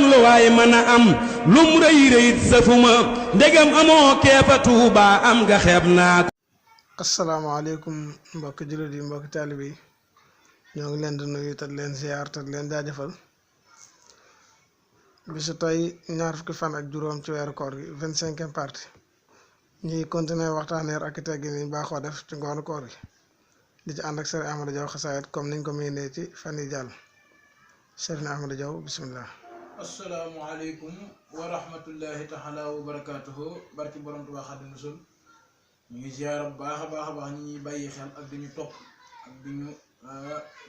kon lu waay mën a am lum rëy rëyit safuma ndegam amoo keefa Tuuba am nga xeeb naa ko. asalaamaaleykum mbokki jullit yi mbokki taalibe yi ñoo ngi leen di nuyu te leen ziar te leen jaajëfal bisu tey ñaar fukki fan ak juróom ci weeru koor gi 25e partie ñuy continuer waxtaaneer ak teggin yi baaxoo def ci ngoonu koor gi di ci ànd ak Serigne Ahmadou Diaw xasaayit comme niñ ko miinee ci fan yi jàll Serigne Ahmadou Diaw bisimilah. asalaamaaleykum wa rahmatullahi taala wa barakaatuhu barki borom Tuubaa Xaadimu Rasuul ñu ngi ziar bu baax a baax ñi ñuy bàyyi xel ak di ñu topp ak di ñu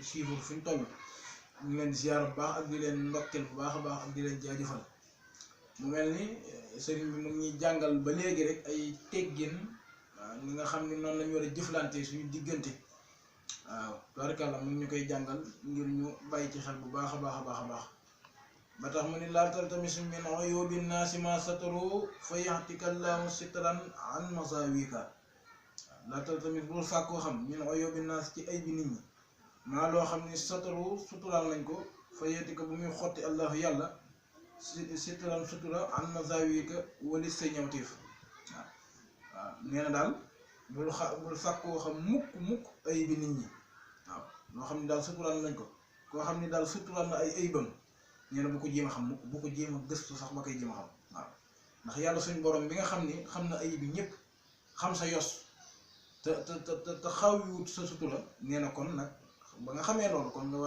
suivre fu ñu toll ñu ngi leen ziar bu baax ak di leen ndokkeel bu baax a baax ak di leen jaajëfal mu mel ni sëriñ bi mu ngi ñuy jàngal ba léegi rek ay teggin ñi nga xam ne noonu lañu war a jëflante suñu diggante waaw tabaarkalla mu ngi ñu koy jàngal ngir ñu bàyyi ci xel bu baax a baax ba tax mu ni laa taltamis min uyubi naasi ma sataru fa yaxtika llaahu sitran an masaawika laa taltamis bul fàkkoo xam min uyubi naas ci ay bi nit ñi maa loo xam ni sataru suturaal nañ ko fa yaxtika bu muy xotti allahu yàlla sitran sutura an masaawika walis sa ñawteef waaw nee na daal bul fàkkoo xam mukk ay bi nit ñi waaw loo xam ni daal suturaal nañ ko koo xam ni daal suturaal na ay ayibam nee na bu ko jéem a xam mukk bu ko jéem a gëstu sax ba koy jéem a xam waaw ndax yàlla suñu borom bi nga xam ni xam na ayib bi ñëpp xam sa yos te xaw yi wut sa sutura nee na kon nag ba nga xamee loolu kon nga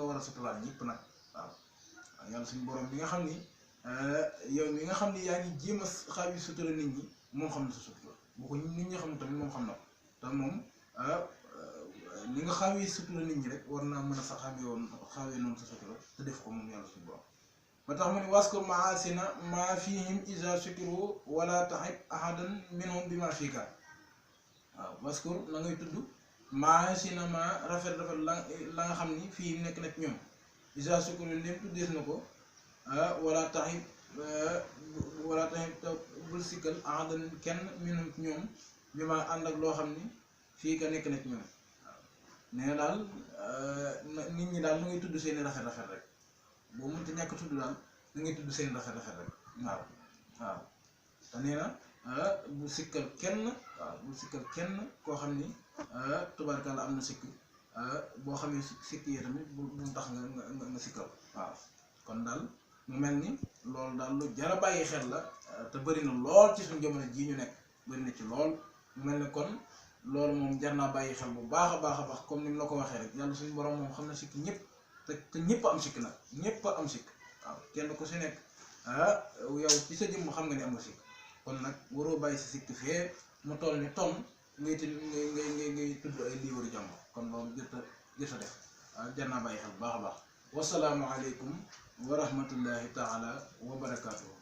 war a suturaal ñëpp nag waaw yàlla suñu borom bi nga xam ni yow mi nga xam ni yaa ngi jéem a xaw yi sutura nit ñi moom xam na sa sutura bu ko nit ñi xamul tamit moom xam na ko te moom li nga xawee sutura nit ñi rek war naa mën a sa xawee noonu sa sutura te def ko moom yàlla suñu borom ba tax mu ne waskur maasina maa fihim isa sukiru wala taxib ahadan minhum bi ma fiika waaw waskur na ngay tudd maasina ma rafet la nga xam ni fii nekk na ci ñoom isa sukiru ndém tuddees na ko wala taxib te bul sikkal ahadan kenn minhum ci ñoom bi ma ànd ak loo xam ni fii ka nekk na ci ñoom nee na daal nit ñi daal na ngay tudd seeni rafet rek boo mënta ñàkk tudd daal na ngay tudd seeni rafet rek waaw te nee na bu sikkal kenn koo xam ni tubaarkalla am na sikk boo xamee sikk yi tamit bu mu tax nga sikkal waaw kon daal mu mel ni loolu daal lu jar a bàyyi xel la te bëri na lool ci suñu jamono jii ñu nekk bëri na ci lool mu mel ni kon loolu moom jar naa bàyyi xel bu baax a baax comme ni mu la ko waxee rek yàlla suñu borom moom xam na sikk ñëpp te ñëpp am sikk nag ñëpp am sikk waaw kenn ku si nekk yow ci sa jëmm xam nga ni am nga sikk kon nag waroo bàyyi sa sikk fee mu toll ni ton ngay tudd ay liiwaru jàmm kon loolu jër sa def waaw jar naa bàyyi xel bu baax a baax wasalaamu aleykum wa rahmatullahi taala wa barakaatuhu